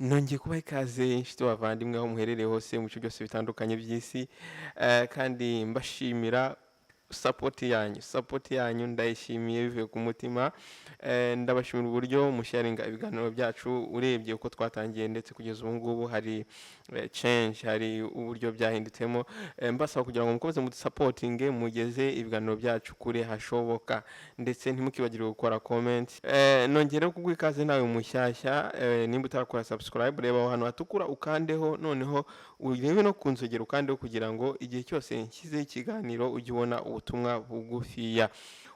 Nongeye kubaha ikaze inshuti bavandimwe aho muherereye hose mu bice byose bitandukanye by'isi, kandi mbashimira support yanyu. Support yanyu ndayishimiye bivuye ku mutima. Ndabashimira uburyo musharinga ibiganiro byacu. Urebye uko twatangiye ndetse kugeza ubu ngubu hari change, hari uburyo byahindutsemo. Mbasaba kugira ngo mukomeze mudusapotinge, mugeze ibiganiro byacu kure hashoboka, ndetse ntimukibagirwe gukora comment. Nongere kuguha ikaze nawe mushyashya. Nimba utarakora subscribe, reba aho hantu hatukura ukandeho, noneho urebe no ku nzogera ukandeho, kugira ngo igihe cyose nshyizeho ikiganiro ujye ubona ubutumwa bugufiya.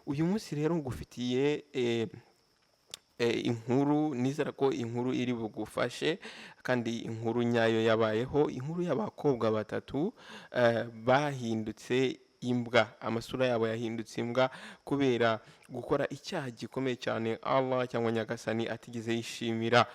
Uyu munsi rero ngufitiye inkuru. Nizera ko inkuru iri bugufashe, kandi inkuru nyayo yabayeho, inkuru y'abakobwa batatu bahindutse imbwa. Amasura yabo yahindutse imbwa kubera gukora icyaha gikomeye cyane Allah cyangwa Nyagasani atigeze yishimira.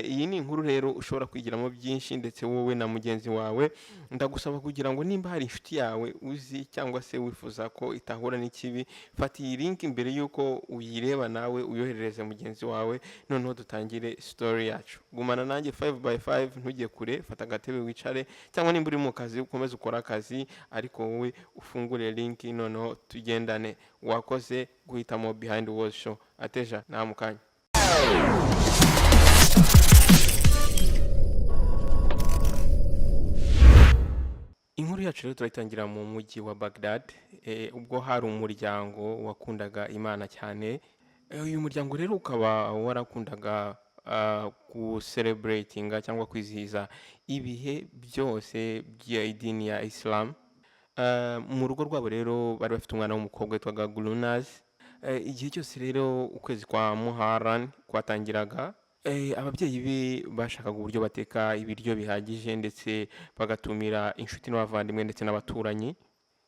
Iyi ni inkuru rero ushobora kwigiramo byinshi, ndetse wowe na mugenzi wawe. Ndagusaba kugira ngo nimba hari inshuti yawe uzi cyangwa se wifuza ko itahura n'ikibi, fata iyi link mbere y'uko uyireba nawe uyoherereze mugenzi wawe, noneho dutangire story yacu. Gumana nanjye 5 by 5, ntujye kure. Fata agatebe wicare, cyangwa nimba uri mu kazi ukomeze ukore akazi, ariko wowe ufungure link noneho tugendane. Wakoze guhitamo Behind the Walls Show. Ateja nta mukanya. Inkuru yacu rero turayitangira mu mujyi wa Baghdad, ubwo hari umuryango wakundaga Imana cyane. Uyu muryango rero ukaba warakundaga gucelebratinga cyangwa kwizihiza ibihe byose by'idini ya Islam. Mu rugo rwabo rero bari bafite umwana w'umukobwa witwaga Gulnaz. Igihe cyose rero ukwezi kwa Muharram kwatangiraga, ababyeyi be bashakaga uburyo bateka ibiryo bihagije, ndetse bagatumira inshuti n'abavandimwe ndetse n'abaturanyi.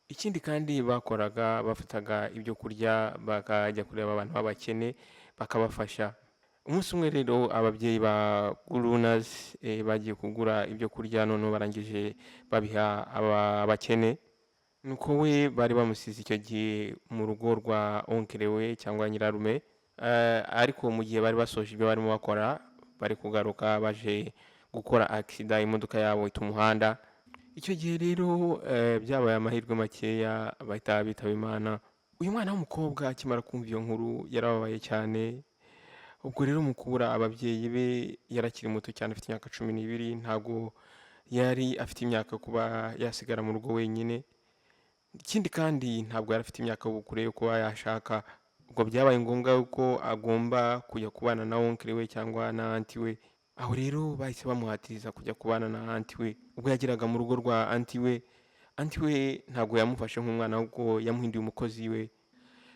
Ikindi kandi bakoraga, bafataga ibyo kurya bakajya kureba abantu b'abakene bakabafasha. Umunsi umwe rero ababyeyi ba Gulnaz bagiye kugura ibyo kurya, noneho barangije babiha abakene. Nuko we bari bamusize icyo gihe mu rugo rwa onkere we cyangwa nyirarume. Ariko mu gihe bari basoje ibyo barimo bakora, bari kugaruka, baje gukora accident, imodoka yabo ita umuhanda. Icyo gihe rero byabaye amahirwe makeya, bahita bitaba Imana. Uyu mwana w'umukobwa akimara kumva iyo nkuru yarababaye cyane. Ubwo rero mu kubura ababyeyi be, yarakiri muto cyane, afite imyaka 12, ntabwo yari afite imyaka kuba yasigara mu rugo wenyine. Ikindi kandi ntabwo yari afite imyaka y'ubukure yo kuba yashaka. Ubwo byabaye ngombwa yuko agomba kujya kubana na onkere we cyangwa na aunty we. Aho rero bahise bamuhatiriza kujya kubana na aunty we. Ubwo yageraga mu rugo rwa aunty we, aunty we ntabwo yamufashe nk'umwana, ahubwo yamuhinduye umukozi we,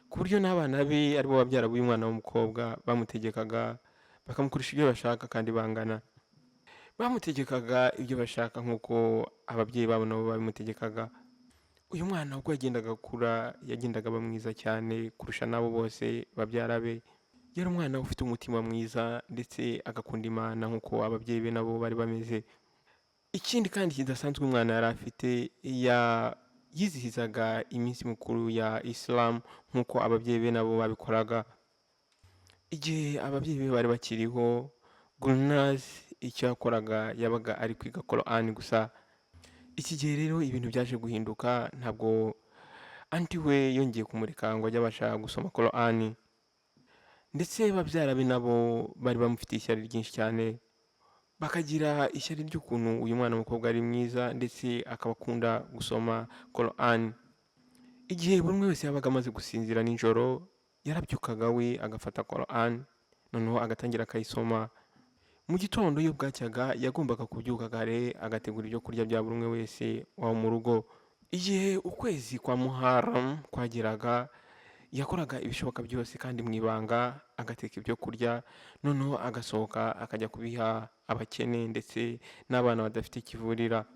ku buryo n'abana be aribo babyara b'uyu mwana w'umukobwa bamutegekaga, bakamukoresha ibyo bashaka, kandi bangana. Bamutegekaga ibyo bashaka nk'uko ababyeyi babo nabo babimutegekaga. Uyu mwana ubwo yagendaga akura, yagendaga aba mwiza cyane kurusha n'abo bose babyara be. Yari umwana ufite umutima mwiza, ndetse agakunda Imana nk'uko ababyeyi be nabo bari bameze. Ikindi kandi kidasanzwe umwana yari afite, yizihizaga iminsi mikuru ya Islam nk'uko ababyeyi be nabo babikoraga. Igihe ababyeyi be bari bakiriho, Gulnaz icyo yakoraga yabaga ari kwiga Quran gusa. Iki gihe rero ibintu byaje guhinduka, ntabwo aunty we yongeye kumureka ngo ajye abasha gusoma Quran, ndetse babyara be nabo bari bamufitiye ishyari ryinshi cyane, bakagira ishyari ry'ukuntu uyu mwana w'umukobwa ari mwiza, ndetse akaba akunda gusoma Quran. Igihe buri umwe wese yabaga amaze gusinzira nijoro, yarabyukaga we agafata Quran, noneho agatangira akayisoma. Mu gitondo iyo bwacyaga, yagombaga kubyuka kare agategura ibyo kurya bya buri umwe wese waba mu rugo. Igihe ukwezi kwa Muharram kwageraga, yakoraga ibishoboka byose kandi mu ibanga, agateka ibyo kurya, noneho agasohoka akajya kubiha abakene ndetse n'abana badafite kivurira.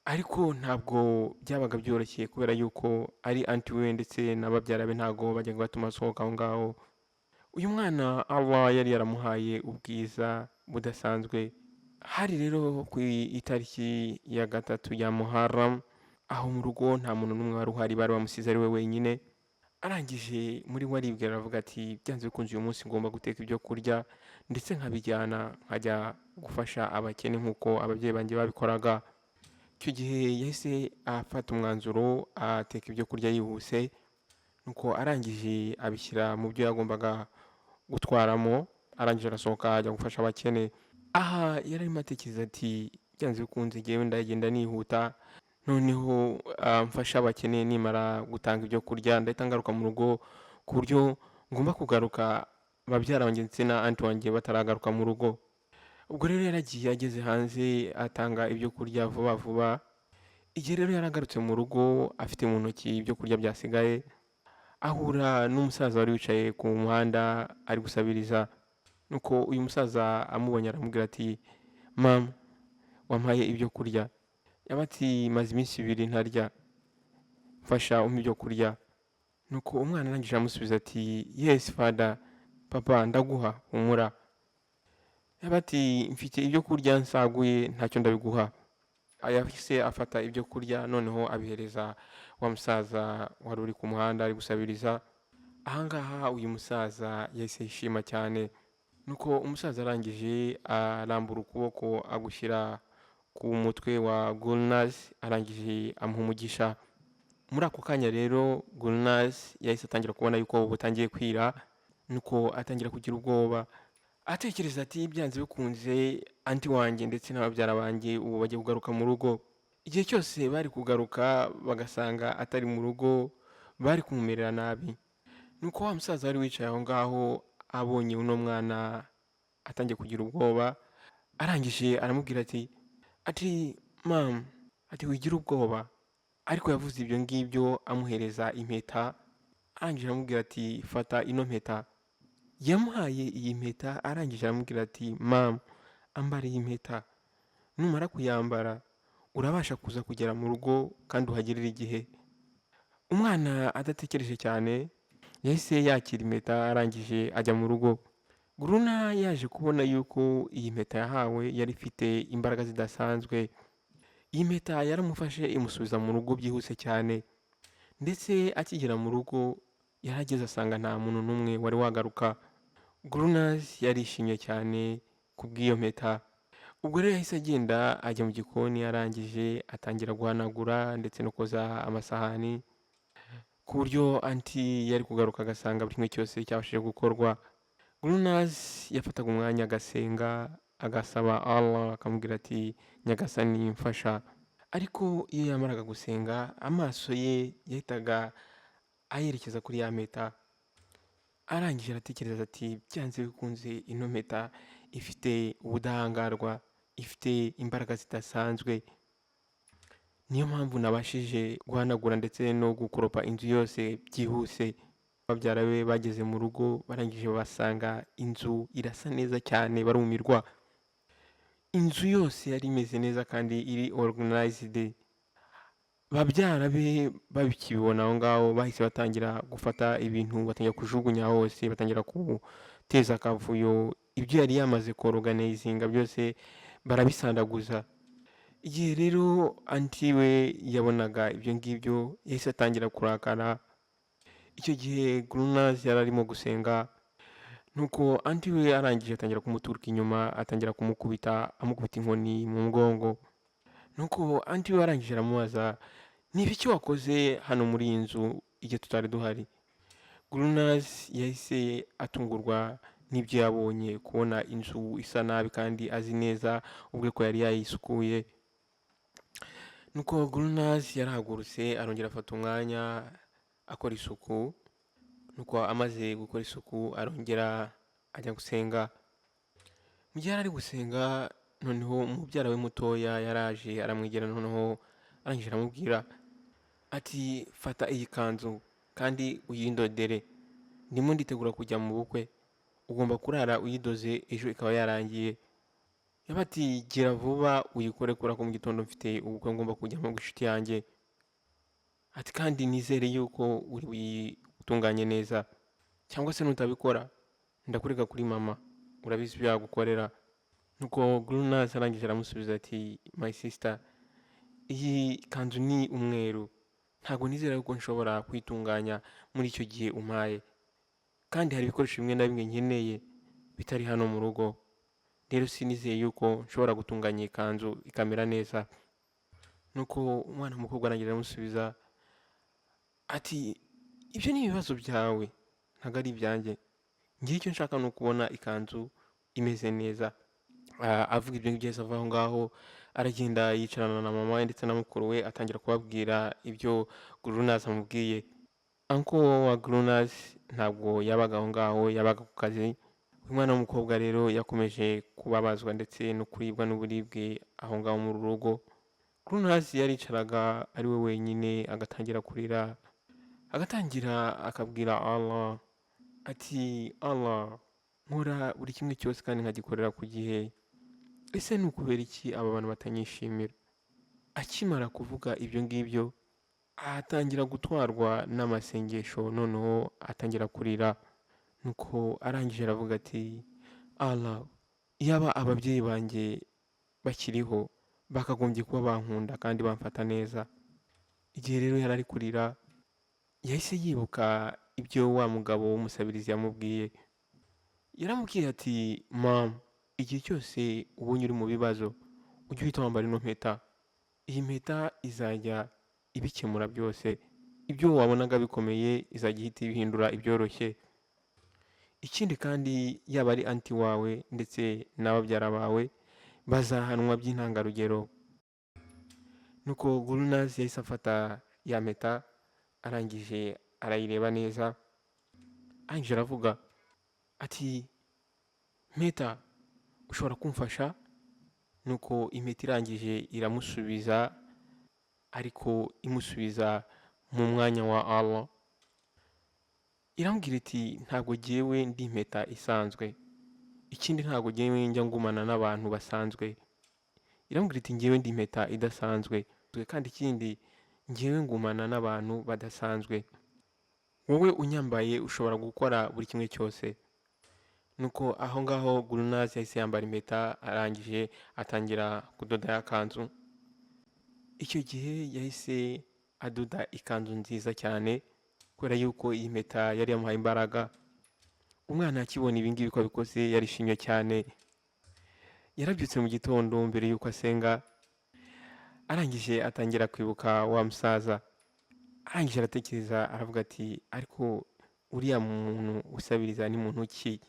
Ariko ntabwo byabaga byoroshye, kubera yuko ari aunty we ndetse na babyara be ntabwo bajyaga batuma asohoka aho ngaho. Uyu mwana Allah yari yaramuhaye ubwiza budasanzwe. Hari rero ku itariki ya 3 ya Muharram, aho mu rugo nta muntu n'umwe wari uhari, bari bamusize ari we wenyine. Arangije muri we aribwira, aravuga ati: "Byanze bikunze uyu munsi ngomba guteka ibyo kurya ndetse nkabijyana, nkajya gufasha abakene nk'uko ababyeyi banjye babikoraga." Icyo gihe yahise afata umwanzuro, ateka ibyo kurya yihuse, nuko arangije abishyira mu byo yagombaga gutwaramo, arangije arasohoka ajya gufasha abakene. Aha yari arimo atekereza ati: "Byanze bikunze ngewe ndagenda nihuta, noneho mfashe abakene. Nimara gutanga ibyo kurya ndahita ngaruka mu rugo, ku buryo ngomba kugaruka babyara banjye ndetse na aunty wanjye bataragaruka mu rugo." Ubwo rero yaragiye, ageze hanze atanga ibyo kurya vuba vuba. Igihe rero yaragarutse mu rugo afite mu ntoki ibyo kurya byasigaye, ahura n'umusaza wari wicaye ku muhanda ari gusabiriza. Nuko uyu musaza amubonye aramubwira ati: "Mama, wampaye ibyo kurya?" Yaba ati: "Maze iminsi 2 ntarya, mfasha umpe ibyo kurya." Nuko umwana arangije aramusubiza ati: "Yes father, papa, ndaguha, humura." Yaba ati: "Mfite ibyo kurya nsaguye, ntacyo ndabiguha." Yahise afata ibyo kurya noneho abihereza wa musaza wari uri ku muhanda ari gusabiriza. Ahangaha uyu musaza yahise yishima cyane. Nuko umusaza arangije arambura ukuboko agushyira ku mutwe wa Gulnaz, arangije amuha umugisha. Muri ako kanya rero Gulnaz yahise atangira kubona yuko butangiye kwira, nuko atangira kugira ubwoba, atekereza ati: "Byanze bikunze aunty wanjye ndetse n'ababyara banjye ubu bagiye kugaruka mu rugo." Igihe cyose bari kugaruka bagasanga atari mu rugo, bari kumumerera nabi. Nuko wa musaza wari wicaye aho ngaho abonye uno mwana atangiye kugira ubwoba, arangije aramubwira ati: "Mama," ati, "wigira ubwoba." Ariko yavuze ibyo ngibyo amuhereza impeta, arangije aramubwira ati: "Fata ino mpeta." Yamuhaye iyi mpeta, arangije aramubwira ati: "Mama, ambara iyi mpeta, numara kuyambara urabasha kuza kugera mu rugo kandi uhagerere igihe." Umwana adatekereje cyane yahise yakira impeta, arangije ajya mu rugo. Gulnaz yaje kubona yuko iyi mpeta yahawe yari ifite imbaraga zidasanzwe. Iyi mpeta yaramufashe imusubiza mu rugo byihuse cyane, ndetse akigera mu rugo yarageze asanga nta muntu n'umwe wari wagaruka. Gulnaz yarishimye cyane kubw'iyo mpeta. Ubwo rero yahise agenda ajya mu gikoni, arangije atangira guhanagura ndetse no koza amasahani, ku buryo aunty yari kugaruka agasanga buri kimwe cyose cyabashije gukorwa. Gulnaz yafataga umwanya agasenga, agasaba Allah, akamubwira ati: "Nyagasani, mfasha." Ariko iyo yamaraga gusenga, amaso ye yahitaga ayerekeza kuri ya mpeta. Arangije aratekereza ati: "Byanze bikunze ino mpeta ifite ubudahangarwa, ifite imbaraga zidasanzwe, niyo mpamvu nabashije guhanagura ndetse no gukoropa inzu yose byihuse." Babyara be bageze mu rugo, barangije basanga inzu irasa neza cyane, barumirwa. Inzu yose yari imeze neza kandi iri organized. Babyara be babikibona aho ngaho bahise batangira gufata ibintu, batangira kujugunya hose, batangira guteza akavuyo. Ibyo yari yamaze koroganizinga byose barabisandaguza. Igihe rero aunty we yabonaga ibyo ngibyo, yahise atangira kurakara. Icyo gihe Gulnaz yari arimo gusenga, nuko aunty we arangije atangira kumuturuka inyuma, atangira kumukubita, amukubita inkoni mu mugongo. Nuko aunty we arangije aramubaza: "Ni ibiki wakoze hano muri iyi nzu igihe tutari duhari?" Gulnaz yahise atungurwa n'ibyo yabonye, kubona inzu isa nabi kandi azi neza ubwe ko yari yayisukuye. Nuko Gulnaz yarahagurutse, arongera afata umwanya akora isuku. Nuko amaze gukora isuku arongera ajya gusenga. Mu gihe yari ari gusenga, noneho mubyara we mutoya yaraje aramwegera, noneho arangije aramubwira ati: "Fata iyi kanzu kandi uyindodere, ndimo nditegura kujya mu bukwe, ugomba kurara uyidoze ejo ikaba yarangiye." Yaba ati: "Gira vuba uyikore kubera ko mu gitondo mfite ubukwe ngomba kujyamo bw'inshuti yanjye." Ati: "Kandi nizere yuko uri buyitunganye neza, cyangwa se nutabikora ndakurega kuri mama, urabizi ibyo yagukorera." Nuko Gulnaz arangije aramusubiza ati: "My sister, iyi kanzu ni umweru." Ntabwo nizera yuko nshobora kwitunganya muri icyo gihe umpaye, kandi hari ibikoresho bimwe na bimwe nkeneye bitari hano mu rugo. Rero sinizeye yuko nshobora gutunganya iyi kanzu ikamera neza. Nuko umwana w'umukobwa arangira aramusubiza ati ibyo ni ibibazo byawe, ntabwo ari ibyanjye. Ngewe icyo nshaka ni ukubona ikanzu imeze neza. Avuga ibyo ngibyo yahise ava aho ngaho, aragenda yicarana na mama we ndetse na mukuru we, atangira kubabwira ibyo Gulnaz amubwiye. Uncle wa Gulnaz ntabwo yabaga aho ngaho, yabaga ku kazi. Uyu mwana w'umukobwa rero yakomeje kubabazwa ndetse no kuribwa n'uburibwe aho ngaho mu rugo. Gulnaz yaricaraga ari we wenyine, agatangira kurira, agatangira akabwira Allah ati Allah, nkora buri kimwe cyose kandi nkagikorera ku gihe, ese ni ukubera iki aba bantu batanyishimira? Akimara kuvuga ibyo ngibyo atangira gutwarwa n'amasengesho, noneho atangira kurira. Nuko arangije aravuga ati Allah, yaba ababyeyi banjye bakiriho bakagombye kuba bankunda kandi bamfata neza. Igihe rero yari ari kurira, yahise yibuka ibyo wa mugabo w'umusabirizi yamubwiye. Yaramubwiye ati mama, igihe cyose ubonye uri mu bibazo ujye uhita wambara ino mpeta. Iyi mpeta izajya ibikemura byose, ibyo wabonaga bikomeye izajya ihita ibihindura ibyoroshye. Ikindi kandi yaba ari anti wawe ndetse n'ababyara bawe bazahanwa by'intangarugero. Nuko Gulnaz yahise afata ya mpeta, arangije arayireba neza, arangije aravuga ati mpeta, ushobora kumfasha? Nuko impeta irangije iramusubiza, ariko imusubiza mu mwanya wa Allah. Iramubwira iti ntabwo jyewe ndi impeta isanzwe, ikindi ntabwo jyewe njya ngumana n'abantu basanzwe. Iramubwira iti njyewe ndi impeta idasanzwe, kandi ikindi njyewe ngumana n'abantu badasanzwe. Wowe unyambaye ushobora gukora buri kimwe cyose. Nuko aho ngaho Gulnaz yahise yambara impeta, arangije atangira kudoda ya kanzu. Icyo gihe yahise adoda ikanzu nziza cyane, kubera yuko iyi mpeta yari yamuhaye imbaraga. Umwana akibona ibi ngibi ko abikoze yarishimye cyane. Yarabyutse mu gitondo mbere yuko asenga, arangije atangira kwibuka wa musaza. Arangije aratekereza aravuga ati ariko uriya muntu usabiriza ni muntu ki?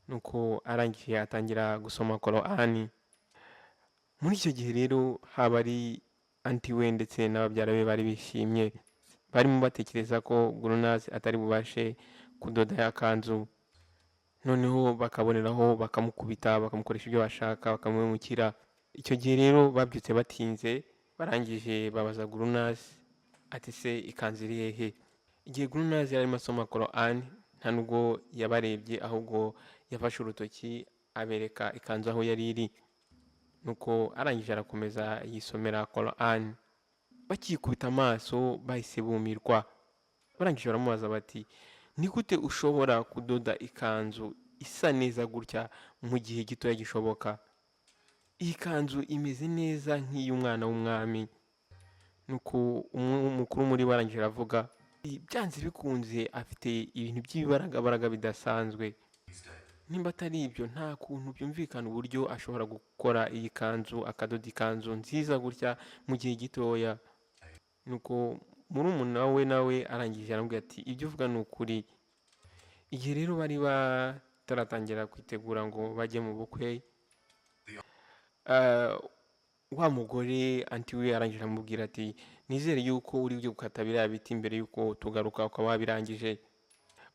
Nuko arangije atangira gusoma Korani. Muri icyo gihe rero haba ari anti we ndetse n'ababyara be bari bishimye, barimo batekereza ko Gulnaz atari bubashe kudoda ya kanzu, noneho bakaboneraho bakamukubita, bakamukoresha ibyo bashaka, bakamuhemukira. Icyo gihe rero babyutse batinze, barangije babaza Gulnaz ati se ikanzu iri hehe? Igihe Gulnaz yari arimo asoma Korani, nta nubwo yabarebye, ahubwo yafashe urutoki abereka ikanzu aho yari iri. Nuko arangije arakomeza yisomera Korani. Bakikubita amaso bahise bumirwa. Barangije baramubaza bati ni gute ushobora kudoda ikanzu isa neza gutya mu gihe gitoya gishoboka? Iyi kanzu imeze neza nk'iy'umwana w'umwami. Nuko umukuru muri bo arangije aravuga byanze bikunze afite ibintu by'ibibaragabaraga bidasanzwe. Nimba atari ibyo nta kuntu byumvikana uburyo ashobora gukora iyi kanzu, akadoda ikanzu nziza gutya mu gihe gitoya. Nuko murumuna we nawe arangije aramubwira ati ibyo uvuga ni ukuri. Igihe rero bari bataratangira kwitegura ngo bajye mu bukwe, wa mugore anti we arangije aramubwira ati nizere yuko uri bujye gukata biriya biti mbere yuko tugaruka ukaba wabirangije.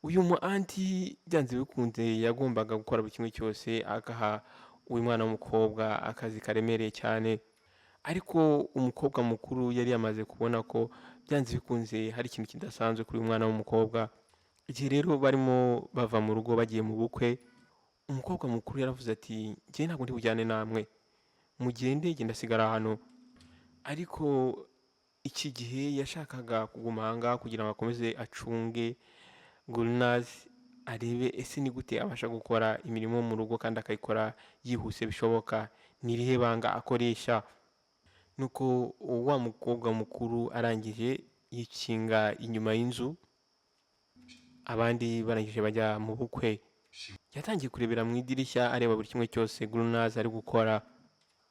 Uyu mu anti byanze bikunze yagombaga gukora buri kimwe cyose, agaha uyu mwana w'umukobwa akazi karemereye cyane. Ariko umukobwa mukuru yari yamaze kubona ko byanze bikunze hari ikintu kidasanzwe kuri uyu mwana w'umukobwa. Igihe rero barimo bava mu rugo bagiye mu bukwe, umukobwa mukuru yaravuze ati njye ntabwo ndi bujyane namwe, mugende njye ndasigara hano. Ariko iki gihe yashakaga kuguma aha ngaha kugira ngo akomeze acunge Gulnaz, arebe ese ni gute abasha gukora imirimo mu rugo kandi akayikora yihuse bishoboka, ni irihe banga akoresha. Nuko wa mukobwa mukuru arangije yikinga inyuma y'inzu, abandi barangije bajya mu bukwe. Yatangiye kurebera mu idirishya areba buri kimwe cyose Gulnaz ari gukora,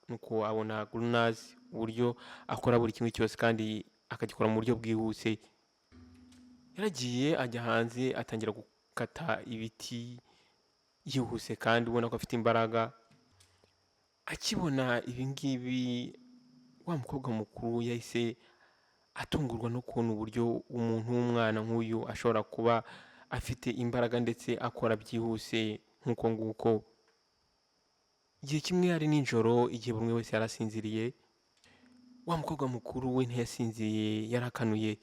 nuko abona Gulnaz uburyo akora buri kimwe cyose kandi akagikora mu buryo bwihuse. Yaragiye ajya hanze atangira gukata ibiti yihuse kandi ubona ko afite imbaraga. Akibona ibi ngibi, wa mukobwa mukuru yahise atungurwa no kubona uburyo umuntu w'umwana nk'uyu ashobora kuba afite imbaraga ndetse akora byihuse nk'uko nguko. Igihe kimwe ari nijoro, igihe buri umwe wese yarasinziriye, wa mukobwa mukuru we ntiyasinziriye, yarakanuye.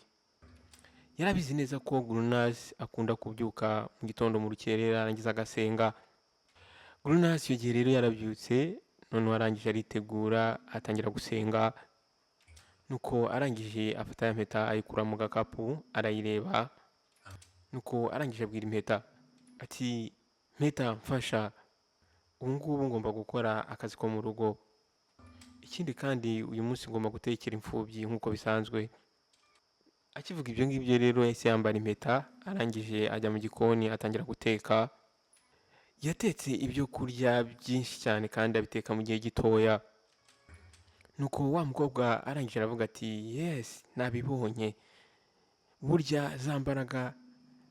Yarabizi neza ko Gulnaz akunda kubyuka mu gitondo mu rukerera arangiza agasenga. Gulnaz icyo gihe rero yarabyutse, noneho arangije aritegura atangira gusenga, nuko arangije afata ya mpeta ayikura mu gakapu arayireba, nuko arangije abwira impeta ati: "Mpeta, mfasha, ubu ngubu ngomba gukora akazi ko mu rugo, ikindi kandi uyu munsi ngomba gutekera imfubyi nk'uko bisanzwe." Akivuga ibyo ngibyo rero yahise yambara impeta, arangije ajya mu gikoni atangira guteka. Yatetse ibyo kurya byinshi cyane kandi abiteka mu gihe gitoya. Nuko wa mukobwa arangije aravuga ati: "Yes, nabibonye, burya za mbaraga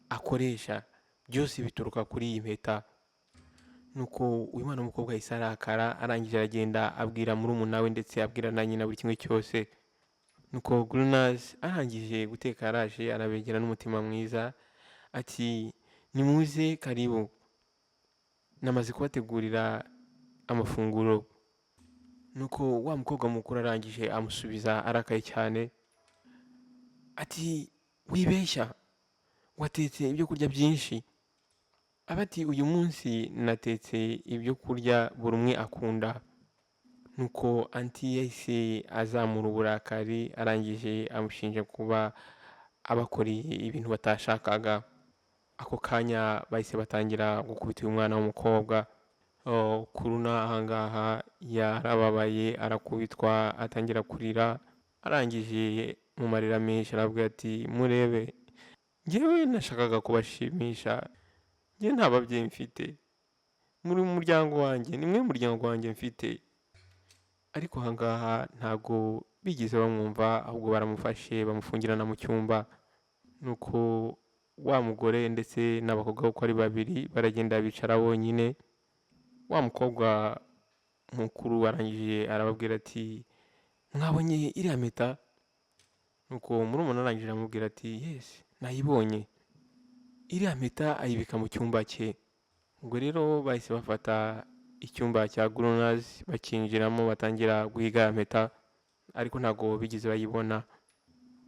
akoresha byose bituruka kuri iyi mpeta." Nuko uyu mwana w'umukobwa yahise arakara, arangije aragenda abwira murumuna we ndetse abwira na nyina buri kimwe cyose. Nuko Gulnaz arangije guteka yaraje arabegera n'umutima mwiza ati: "Nimuze, karibu, namaze kubategurira amafunguro." Nuko wa mukobwa mukuru arangije amusubiza arakaye cyane ati: "Wibeshya, watetse ibyo kurya byinshi." Aba ati: "Uyu munsi natetse ibyo kurya buri umwe akunda." Nuko anti yahise azamura uburakari, arangije amushinja kuba abakoreye ibintu batashakaga. Ako kanya bahise batangira gukubita uyu mwana w'umukobwa. Kuruna ahangaha yarababaye, arakubitwa, atangira kurira, arangije mu marira menshi aravuga ati: "Murebe, njyewe nashakaga kubashimisha, njye nta babyeyi mfite muri muryango wanjye, ni mwe muryango wanjye mfite." Ariko ahangaha ntabwo bigeze bamwumva, ahubwo baramufashe bamufungirana mu cyumba. Nuko wa mugore ndetse n'abakobwa uko ari babiri baragenda bicara bonyine. Wa mukobwa mukuru arangije arababwira ati: "Mwabonye iriya mpeta?" Nuko murumuna arangije aramubwira ati: "Yes, nayibonye." Iriya mpeta ayibika mu cyumba cye. Ubwo rero bahise bafata icyumba cya Gulnaz bakinjiramo batangira guhiga ya mpeta, ariko ntabwo bigeze bayibona.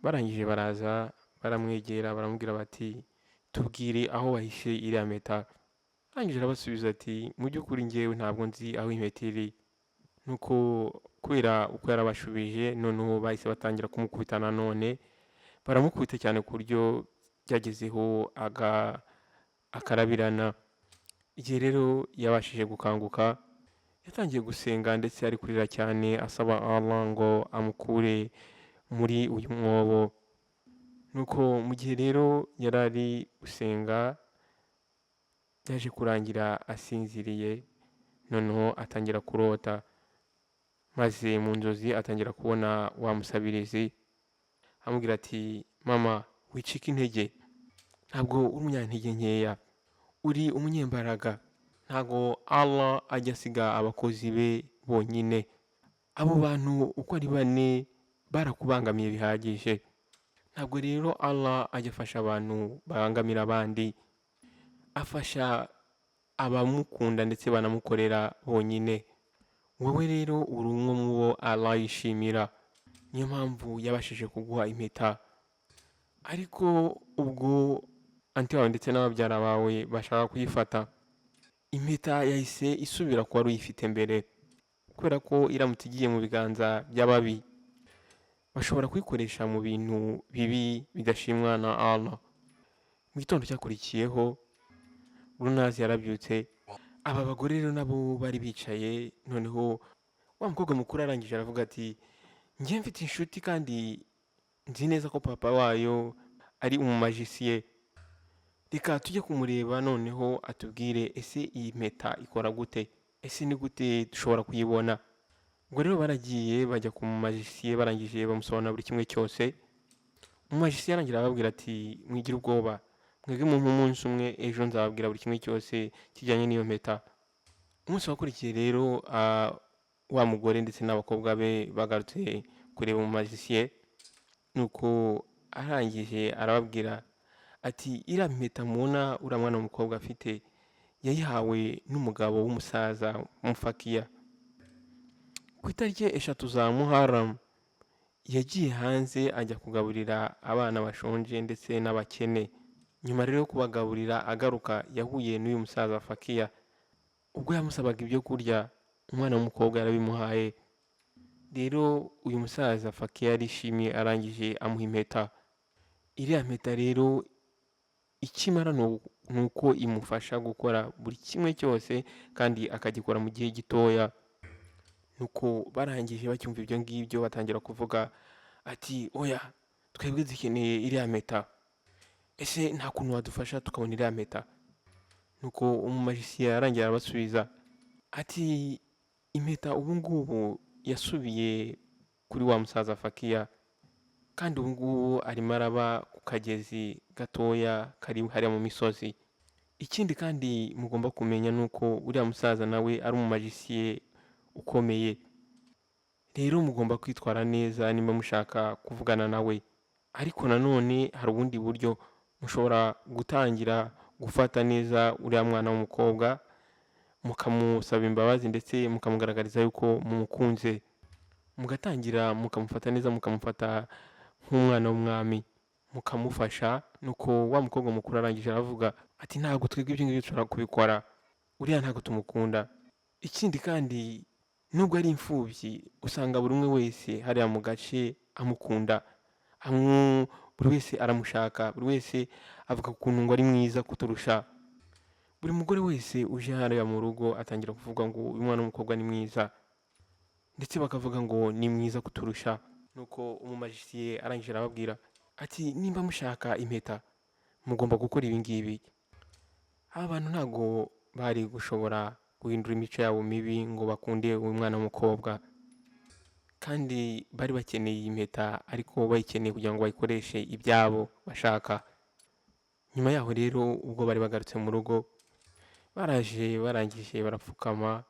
Barangije baraza baramwegera baramubwira bati: "Tubwire aho wahishe iriya mpeta." Arangije arabasubiza ati: "Mu by'ukuri njyewe ntabwo nzi aho impeta iri." Nuko kubera uko yarabashubije, noneho bahise batangira kumukubita nanone, baramukubita cyane ku buryo byagezeho akarabirana. Igihe rero yabashije gukanguka, yatangiye gusenga ndetse ari kurira cyane asaba Allah ngo amukure muri uyu mwobo. Nuko mu gihe rero yari ari gusenga, byaje kurangira asinziriye, noneho atangira kurota, maze mu nzozi atangira kubona wa musabirizi amubwira ati: "Mama, wicika intege, ntabwo uri umunyantege nkeya, uri umunyembaraga, ntabwo Allah ajya asiga abakozi be bonyine. Abo bantu uko ari bane barakubangamiye bihagije. Ntabwo rero Allah ajya afasha abantu babangamira abandi, afasha abamukunda ndetse banamukorera bonyine. Wowe rero uri umwe mu bo Allah yishimira, niyo mpamvu yabashije kuguha impeta. Ariko ubwo anti wawe ndetse n'ababyara bawe bashaka kuyifata, impeta yahise isubira ku wari uyifite mbere, kubera ko iramutse igiye mu biganza by'ababi bashobora kuyikoresha mu bintu bibi bidashimwa na Allah." Mu gitondo cyakurikiyeho Gulnaz yarabyutse, aba bagore rero nabo bari bicaye, noneho wa mukobwa mukuru arangije aravuga ati: "Njye mfite inshuti kandi Nzi neza ko papa wayo ari umumajisiye. Reka tujye kumureba noneho atubwire ese iyi mpeta ikora gute, ese ni gute dushobora kuyibona. Ubwo rero baragiye bajya ku mumajisiye, barangije bamusobanurira buri kimwe cyose. Umumajisiye arangira arababwira ati: "Mwigire ubwoba, mwebwe mumpe umunsi umwe, ejo nzababwira buri kimwe cyose kijyanye n'iyo mpeta." Umunsi wakurikiye rero, wa mugore ndetse n'abakobwa be bagarutse kureba umumajisiye, nuko arangije arababwira ati: "Iriya mpeta mubona uriya mwana w'umukobwa afite, yayihawe n'umugabo w'umusaza w'umufakiya. Ku itariki 3 za Muharram yagiye hanze ajya kugaburira abana bashonje ndetse n'abakene. Nyuma rero yo kubagaburira agaruka, yahuye n'uyu musaza fakiya. Ubwo yamusabaga ibyo kurya, umwana w'umukobwa yarabimuhaye. Rero uyu musaza fakiya yarishimye, arangije amuha impeta. Iriya mpeta rero ikimara ni uko imufasha gukora buri kimwe cyose kandi akagikora mu gihe gitoya." Nuko barangije bacyumva ibyo ngibyo, batangira kuvuga ati: "Oya, twebwe dukeneye iriya mpeta. Ese nta kuntu wadufasha tukabona iriya mpeta?" Nuko umumajisiye yarangira arabasubiza ati: "Impeta ubu ngubu yasubiye kuri wa musaza fakiya, kandi ubu ngubu arimo araba ku kagezi gatoya kari hariya mu misozi. Ikindi kandi mugomba kumenya ni uko uriya musaza nawe ari umumajisiye ukomeye. Rero mugomba kwitwara neza nimba mushaka kuvugana nawe. Ariko nanone hari ubundi buryo mushobora gutangira gufata neza uriya mwana w'umukobwa, mukamusaba imbabazi ndetse mukamugaragariza yuko mumukunze, mugatangira mukamufata neza, mukamufata nk'umwana w'umwami, mukamufasha." Nuko wa mukobwa mukuru arangije aravuga ati: "Ntabwo twebwe ibyo ngibyo dushobora kubikora, uriya ntabwo tumukunda. Ikindi kandi, nubwo ari imfubyi, usanga buri umwe wese hariya mu gace amukunda, buri wese aramushaka, buri wese avuga ukuntu ngo ari mwiza kuturusha. Buri mugore wese uje hariya mu rugo atangira kuvuga ngo uyu mwana w'umukobwa ni mwiza, ndetse bakavuga ngo ni mwiza kuturusha." Nuko umumajisiye arangije arababwira ati: "Nimba mushaka impeta, mugomba gukora ibi ngibi." Aba bantu ntabwo bari gushobora guhindura imico yabo mibi ngo bakunde uyu mwana w'umukobwa, kandi bari bakeneye iyi mpeta, ariko bayikeneye kugira ngo bayikoreshe ibyabo bashaka. Nyuma yaho rero, ubwo bari bagarutse mu rugo, baraje barangije barapfukama,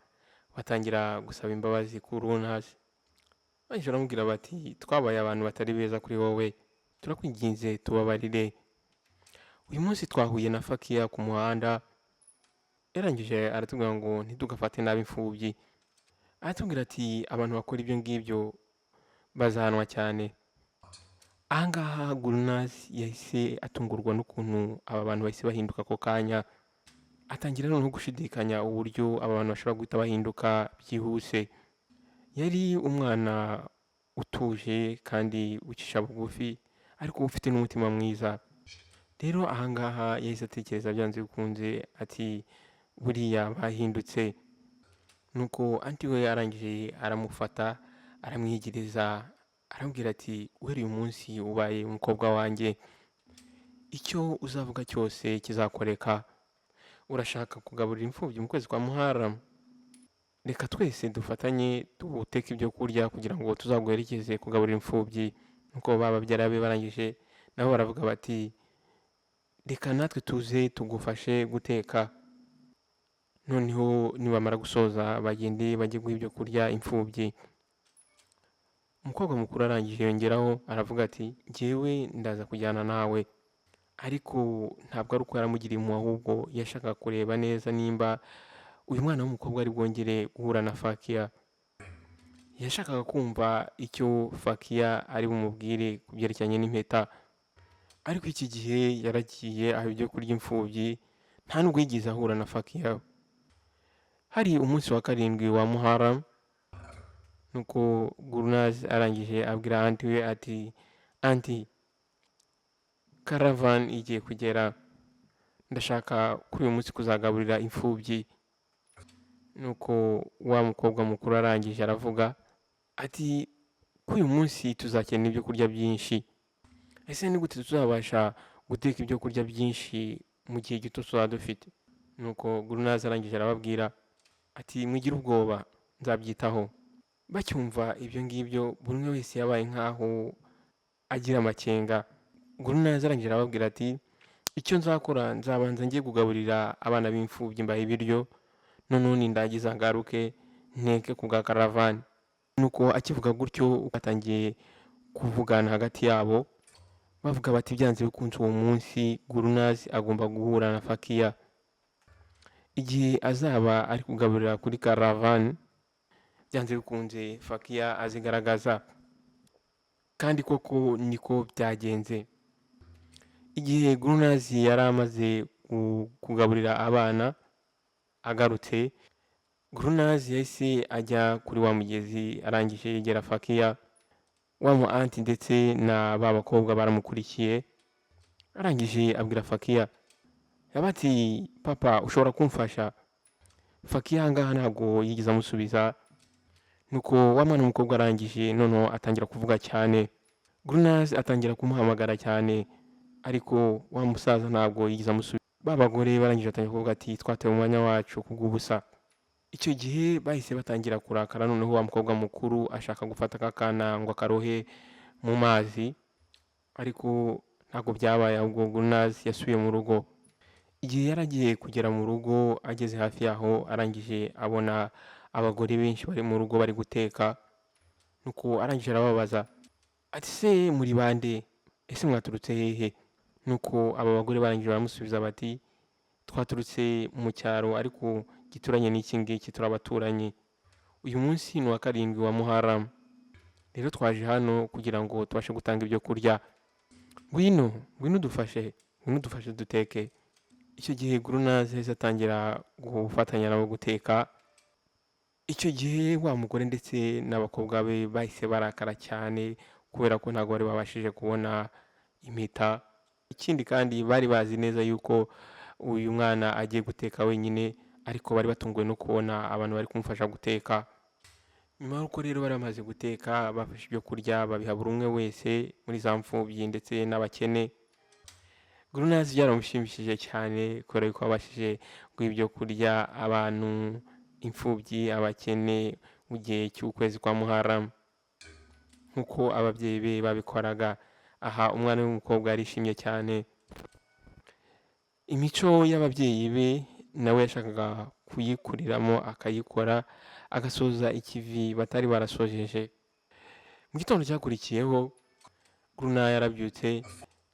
batangira gusaba imbabazi ku Runasi. Barangije baramubwira bati: "Twabaye abantu batari beza kuri wowe, turakwinginze tubabarire. Uyu munsi twahuye na fakiya ku muhanda, yarangije aratubwira ngo ntitugafate nabi imfubyi. Aratubwira ati abantu bakora ibyo ngibyo bazahanwa cyane." Ahangaha Gulnaz yahise atungurwa n'ukuntu aba bantu bahise bahinduka ako kanya, atangira noneho gushidikanya uburyo aba bantu bashobora guhita bahinduka byihuse. Yari umwana utuje kandi ucisha bugufi, ariko ufite n'umutima mwiza. Rero ahangaha yahise atekereza byanze bikunze ati: "Buriya bahindutse." Nuko anti we arangije aramufata, aramwiyegereza, aramubwira ati: "Uhereye uyu munsi ubaye umukobwa wanjye, icyo uzavuga cyose kizakoreka. Urashaka kugaburira imfubyi mu kwezi kwa Muharram? Reka twese dufatanye duteke ibyo kurya kugira ngo tuzaguherekeze kugaburira imfubyi." Nuko ba babyara be barangije nabo baravuga bati: "Reka natwe tuze tugufashe guteka, noneho nibamara gusoza bagende bajye guha ibyo kurya imfubyi." Umukobwa mukuru arangije yongeraho aravuga ati: "Njyewe ndaza kujyana nawe." Ariko ntabwo ari uko yaramugiriye impuhwe, ahubwo yashakaga kureba neza nimba uyu mwana w'umukobwa ari bwongere guhura na fakiya. Yashakaga kumva icyo fakiya ari bumubwire ku byerekeranye n'impeta. Ariko iki gihe yaragiye aha ibyo kurya imfubyi, nta nubwo yigeze ahura na fakiya. Hari umunsi wa 7 wa Muharram. Nuko Gulnaz arangije abwira anti we ati: "Anti, caravan igiye kugera, ndashaka kuri uyu munsi kuzagaburira imfubyi." Nuko wa mukobwa mukuru arangije aravuga ati: "Kuri uyu munsi tuzakenera ibyo kurya byinshi." Ese ni gute tuzabasha guteka ibyo kurya byinshi mu gihe gito tuzaba dufite? Nuko Gurunazi arangije arababwira ati: "Mwigire ubwoba, nzabyitaho." Bacyumva ibyo ngibyo, buri umwe wese yabaye nk'aho agira amakenga. Gurunazi arangije arababwira ati: "Icyo nzakora, nzabanza njye kugaburira abana b'imfubyi, mbaha ibiryo, noneho nindangiza ngaruke nteke ku bwa karavani." Nuko akivuga gutyo, batangiye kuvugana hagati yabo, bavuga bati: "Byanze bikunze uwo munsi Gurunazi agomba guhura na Fakiya igihe azaba ari kugaburira kuri karavani. Byanze bikunze Fakiya azigaragaza." Kandi koko niko byagenze. Igihe Gurunazi yari amaze kugaburira abana agarutse, Gurunazi yahise ajya kuri wa mugezi, arangije yegera Fakiya. Wa mu anti ndetse na ba bakobwa baramukurikiye. Arangije abwira Fakiya yaba ati: "Papa, ushobora kumfasha?" Fakiya ahangaha ntabwo yigeze amusubiza. Nuko wa mwana w'umukobwa arangije noneho atangira kuvuga cyane. Gurunazi atangira kumuhamagara cyane, ariko wa musaza ntabwo yigeze amusubiza. Ba bagore barangije batangira kuvuga ati: "Twatewe umwanya wacu kubw'ubusa." Icyo gihe bahise batangira kurakara. Noneho wa mukobwa mukuru ashaka gufata aka kana ngo akarohe mu mazi, ariko ntabwo byabaye, ahubwo Gurunazi yasubiye mu rugo. Igihe yari agiye kugera mu rugo, ageze hafi yaho, arangije abona abagore benshi bari mu rugo bari guteka. Nuko arangije arababaza ati: "Se muri bande? Ese mwaturutse hehe?" Nuko aba bagore barangije baramusubiza bati: "Twaturutse mu cyaro ariko gituranye n'iki ngiki, turi abaturanyi. Uyu munsi ni uwa 7 wa Muharamu, rero twaje hano kugira ngo tubashe gutanga ibyo kurya. Ngwino, ngwino udufashe, ngwino udufashe duteke." Icyo gihe Gurunazi yahise atangira gufatanya nabo guteka. Icyo gihe wa mugore ndetse n'abakobwa be bahise barakara cyane, kubera ko ntabwo bari babashije kubona impeta. Ikindi kandi, bari bazi neza yuko uyu mwana agiye guteka wenyine, ariko bari batunguwe no kubona abantu bari kumufasha guteka. Nyuma y'uko rero bari bamaze guteka, bafashe ibyo kurya babiha buri umwe wese muri za mfubyi ndetse n'abakene. Gurunazi byaramushimishije cyane, kubera yuko babashije guha ibyo kurya abantu, imfubyi, abakene, mu gihe cy'ukwezi kwa Muharamu, nk'uko ababyeyi be babikoraga. Aha umwana w'umukobwa yarishimye cyane. Imico y'ababyeyi be nawe yashakaga kuyikuriramo, akayikora, agasoza ikivi batari barasojeje. Mu gitondo cyakurikiyeho, Guruna yarabyutse,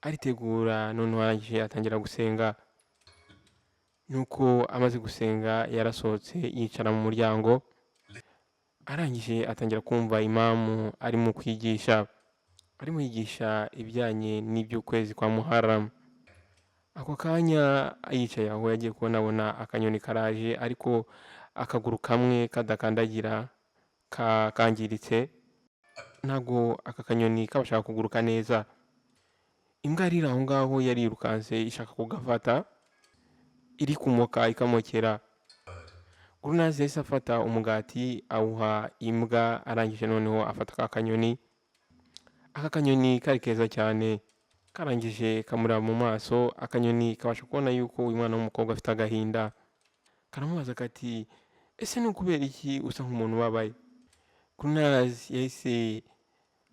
aritegura, noneho arangije atangira gusenga. Nuko amaze gusenga, yarasohotse yicara mu muryango, arangije atangira kumva imamu arimo kwigisha, arimo yigisha ibijyanye n'iby'ukwezi kwa Muharamu. Ako kanya yicaye aho, yagiye kubonabona akanyoni karaje, ariko akaguru kamwe kadakandagira, kangiritse, ntabwo aka kanyoni kabashaga kuguruka neza. Imbwa yari iri aho ngaho yarirukanse ishaka kugafata, iri kumoka ikamokera. Gurunazi yahise afata umugati awuha imbwa, arangije noneho afata ka kanyoni. Aka kanyoni kari keza cyane. Karangije kamureba mu maso. Akanyoni kabasha kubona yuko uyu mwana w'umukobwa afite agahinda. Karamubaza kati: "Ese ni ukubera iki usa nk'umuntu ubabaye?" Gurunazi yahise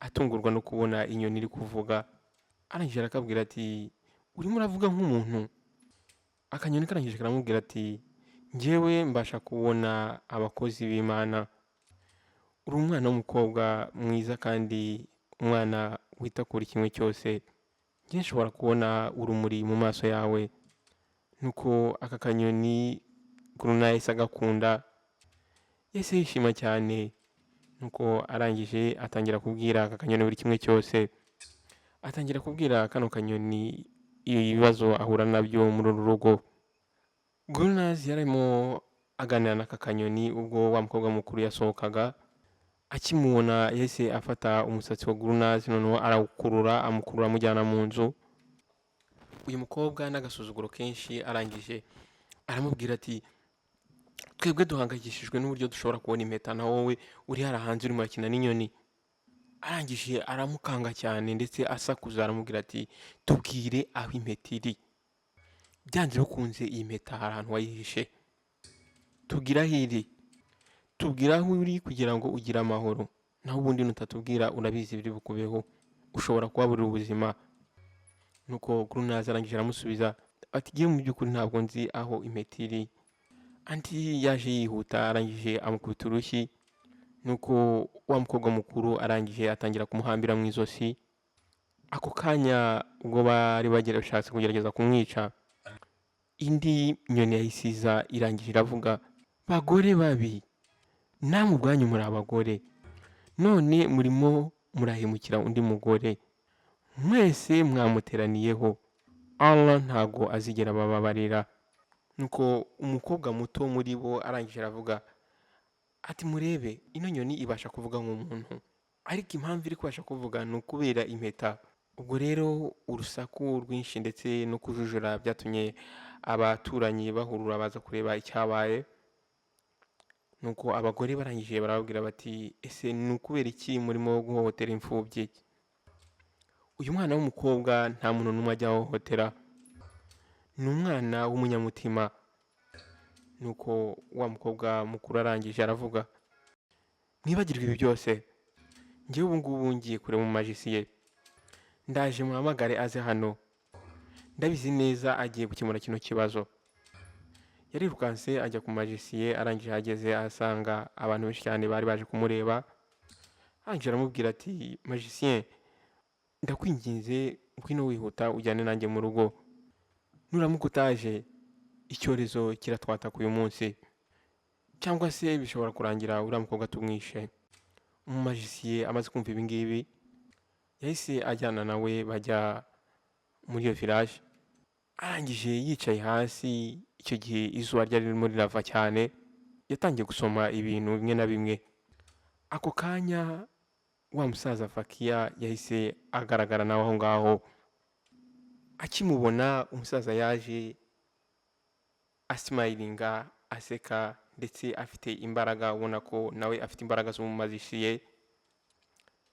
atungurwa no kubona inyoni iri kuvuga. Arangije arakabwira ati: "Urimo uravuga nk'umuntu." Akanyoni karangije karamubwira ati: "Njyewe mbasha kubona abakozi b'Imana. Uri umwana w'umukobwa mwiza kandi umwana wita kuri kimwe cyose. Njye nshobora kubona urumuri mu maso yawe." Nuko aka kanyoni Guruna yahise agakunda, yahise yishima cyane. Nuko arangije atangira kubwira aka kanyoni buri kimwe cyose, atangira kubwira kano kanyoni ibibazo ahura nabyo muri uru rugo. Gurunazi yarimo aganira n'aka kanyoni ubwo wa mukobwa mukuru yasohokaga. Akimubona, yahise afata umusatsi wa Gurunazi, noneho arawukurura, amukurura amujyana mu nzu. Uyu mukobwa n'agasuzuguro kenshi arangije aramubwira ati: "Twebwe duhangayikishijwe n'uburyo dushobora kubona impeta, na wowe uri hariya hanze urimo urakina n'inyoni." Arangije aramukanga cyane ndetse asakuza, aramubwira ati: "Tubwire aho impeta iri. Byanze bikunze iyi mpeta hari ahantu wayihishe. Tubwire aho iri, tubwire aho uri kugira ngo ugire amahoro. Naho ubundi nutatubwira, urabizi biri bukubeho, ushobora kuhaburira ubuzima." Nuko Gurunazi arangije aramusubiza ati: "Ngewe mu by'ukuri ntabwo nzi aho impeta iri." Andi yaje yihuta, arangije amukubita urushyi. Nuko wa mukobwa mukuru arangije atangira kumuhambira mu izosi. Ako kanya ubwo bari bashatse kugerageza kumwica, indi nyoni yahise iza, irangije iravuga: "Bagore babi, namwe ubwanyu muri abagore, none murimo murahemukira undi mugore. Mwese mwamuteraniyeho, Allah ntago azigera abababarira." Nuko umukobwa muto muri bo arangije aravuga ati: "Murebe, ino nyoni ibasha kuvuga nk'umuntu, ariko impamvu iri kubasha kuvuga ni ukubera impeta." Ubwo rero urusaku rwinshi ndetse no kujujura byatumye abaturanyi bahurura, baza kureba icyabaye. Nuko abagore barangije barababwira bati: "Ese ni ukubera iki murimo guhohotera imfubyi? Uyu mwana w'umukobwa nta muntu n'umwe ajya ahohotera, ni umwana w'umunyamutima." Nuko wa mukobwa mukuru arangije aravuga: "Mwibagirwe ibi byose. Ngewe ubu ngubu ngiye kureba mu magicien, ndaje muhamagare aze hano. Ndabizi neza agiye gukemura kino kibazo." Yarirukanse ajya ku magicien. Arangije ahageze ahasanga abantu benshi cyane bari baje kumureba. Arangije aramubwira ati: "Magicien, ndakwinginze, ngwino wihuta ujyane nanjye mu rugo. Nuramuka utaje, icyorezo kiratwataka uyu munsi, cyangwa se bishobora kurangira uriya mukobwa tumwishe." Umumagicien amaze kumva ibi ngibi, yahise ajyana nawe, bajya muri iyo village. Arangije yicaye hasi. Icyo gihe izuba ryari ririmo rirava cyane. Yatangiye gusoma ibintu bimwe na bimwe. Ako kanya wa musaza Fakiya yahise agaragara nawe aho ngaho. Akimubona, umusaza yaje asmilinga, aseka ndetse afite imbaraga, ubona ko nawe afite imbaraga z'umumagicien.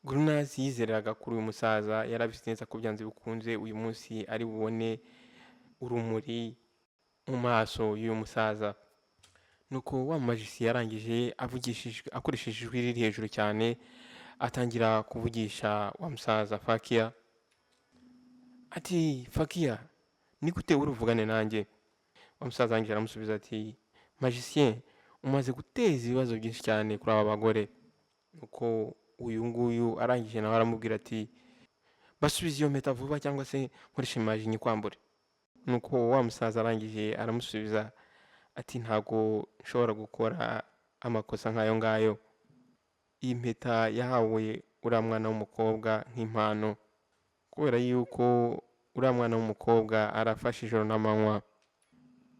Gurunazi yizeraga kuri uyu musaza, yarabizi neza ko byanze bikunze uyu munsi ari bubone urumuri mu maso y'uyu musaza. Nuko wa magicien yarangije avugishijwe, akoresheje ijwi riri hejuru cyane, atangira kuvugisha wa musaza Fakiya ati: "Fakiya, ni gute uri buvugane nanjye?" Wa musaza arangije aramusubiza ati: "Magicien, umaze guteza ibibazo byinshi cyane kuri aba bagore." Nuko uyu nguyu arangije nawe aramubwira ati: "Basubize iyo mpeta vuba, cyangwa se nkoreshe magie nyikwambure." Nuko wa musaza arangije aramusubiza ati: "Ntago nshobora gukora amakosa nk'ayo ngayo. Iyi mpeta yahawe uriya mwana w'umukobwa nk'impano, kubera yuko uriya mwana w'umukobwa arafashe ijoro n'amanywa.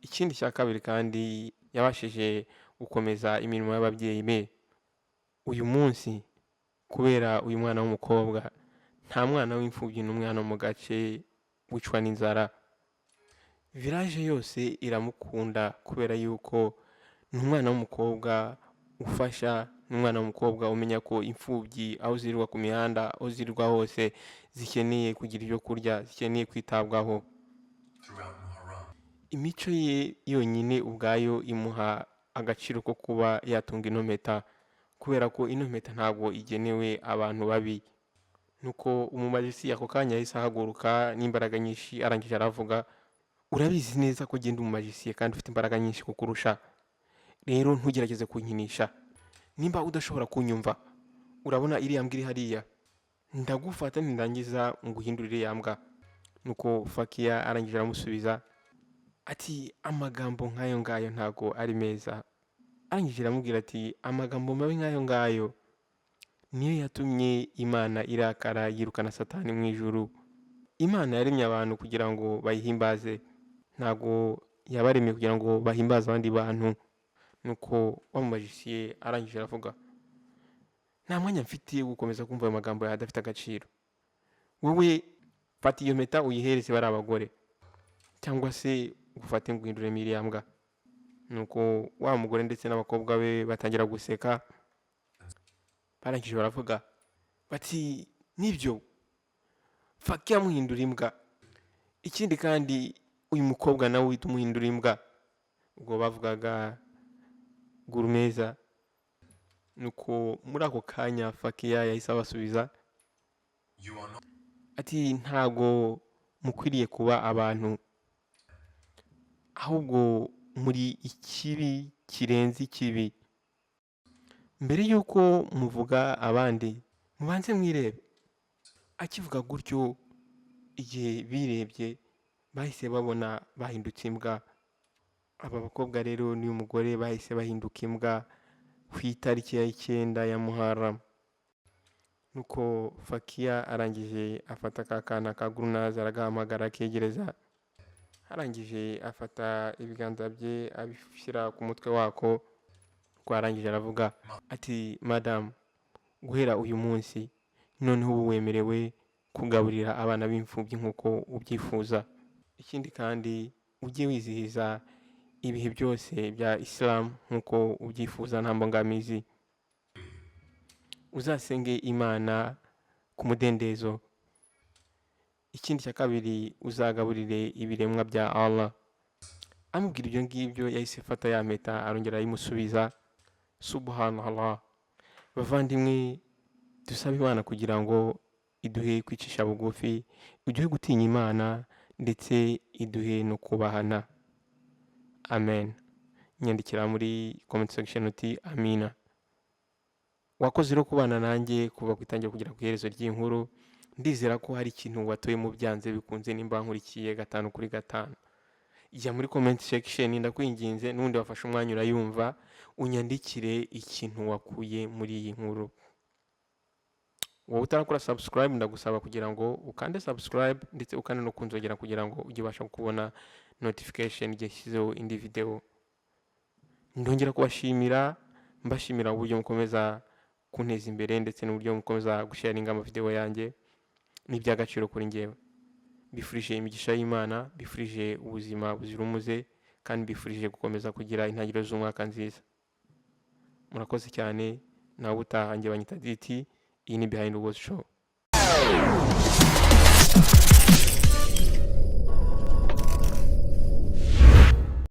Ikindi cya kabiri kandi, yabashije gukomeza imirimo y'ababyeyi be. Uyu munsi, kubera uyu mwana w'umukobwa, nta mwana w'imfubyi n'umwe hano mu gace wicwa n'inzara. Village yose iramukunda kubera yuko ni umwana w'umukobwa ufasha, ni umwana w'umukobwa umenya ko imfubyi aho zirirwa ku mihanda, aho zirirwa hose, zikeneye kugira ibyo kurya, zikeneye kwitabwaho." Throughout Muharram. Imico ye yonyine ubwayo imuha agaciro ko kuba yatunga ino mpeta, kubera ko ino mpeta ntabwo igenewe abantu babi. Nuko umumagicien ako kanya yahise ahaguruka n'imbaraga nyinshi. Arangije aravuga: "Urabizi neza ko ugenda umumagicien kandi ufite imbaraga nyinshi kukurusha. Rero ntugerageze kunkinisha. Nimba udashobora kunyumva, urabona iriya mbwa iri hariya, ndagufata nindangiza nguhindurire iriya mbwa." Nuko Fakiya arangije aramusubiza ati: "Amagambo nk'ayo ngayo ntago ari meza." Arangije aramubwira ati: "Amagambo mabi nk'ayo ngayo niyo yatumye Imana irakara, yirukana Satani mu ijuru. Imana yaremye abantu kugira ngo bayihimbaze, ntago yabaremye kugira ngo bahimbaze abandi bantu." Nuko wa mumagicien arangije aravuga: "Nta mwanya mfite wo gukomeza kumva ayo magambo yawe adafite agaciro. Wowe fata iyo mpeta uyihereze bari abagore, cyangwa se ufate nguhinduremo iriya mbwa." Nuko wa mugore ndetse n'abakobwa be batangira guseka. Barangije baravuga bati: "Uriya mwana w'umukobwa Bati: "Nibyo, Fakiya amuhindura imbwa. Ikindi kandi, uyu mukobwa nawe uhita umuhindura imbwa." Ubwo bavugaga Gurumeza. Nuko muri ako kanya Fakiya yahise abasubiza You are not ati: "Ntago mukwiriye kuba abantu, ahubwo muri ikibi kirenze ikibi. Mbere y'uko muvuga abandi, mubanze mwirebe." Akivuga gutyo, igihe birebye bahise babona bahindutse imbwa. Aba bakobwa rero n'uyu mugore bahise bahinduka imbwa ku itariki ya 9 ya Muharram. Nuko Fakiya arangije afata ka kana ka Gurunazi, aragahamagara, akegereza. Arangije afata ibiganza bye abishyira ku mutwe wako. Nuko arangije aravuga ati: "Madamu, guhera uyu munsi noneho ubu wemerewe kugaburira abana b'imfubyi nk'uko ubyifuza. Ikindi kandi, ujye wizihiza ibihe byose bya Isilamu nk'uko ubyifuza nta mbogamizi. Uzasenge Imana ku mudendezo. Ikindi cya kabiri, uzagaburire ibiremwa bya Allah." Amubwira ibyo ngibyo, yahise afata ya mpeta arongera arayimusubiza. Subhanallah! Bavandimwe, dusabe Imana kugira ngo iduhe kwicisha bugufi, iduhe gutinya Imana, ndetse iduhe no kubahana. Amen. Nyandikira muri comment section uti: "Amina." Wakoze rero kubana nanjye kuva ku itangira kugera ku iherezo ry'inkuru. Ndizera ko hari ikintu watoyemo byanze bikunze nimba nkurikiye gatanu kuri gatanu. Jya muri comment section, ndakwinginze, n'ubundi wafashe umwanya urayumva, unyandikire ikintu wakuye muri iyi nkuru. Wowe utarakora subscribe, ndagusaba kugira ngo ukande subscribe, ndetse ukande no kunzogera kugira ngo ujye ubasha kubona notification igihe nshyizeho indi video. Ndongera kubashimira, mbashimira uburyo mukomeza kunteza imbere ndetse n'uburyo mukomeza gusharinga amavideo yanjye. Ni iby'agaciro kuri njyewe. Mbifurije imigisha y'Imana, mbifurije ubuzima buzira umuze, kandi mbifurije gukomeza kugira intangiriro z'umwaka nziza. Murakoze cyane. Nawe utaha. Njye banyita Diti, iyi ni Behind the World Show.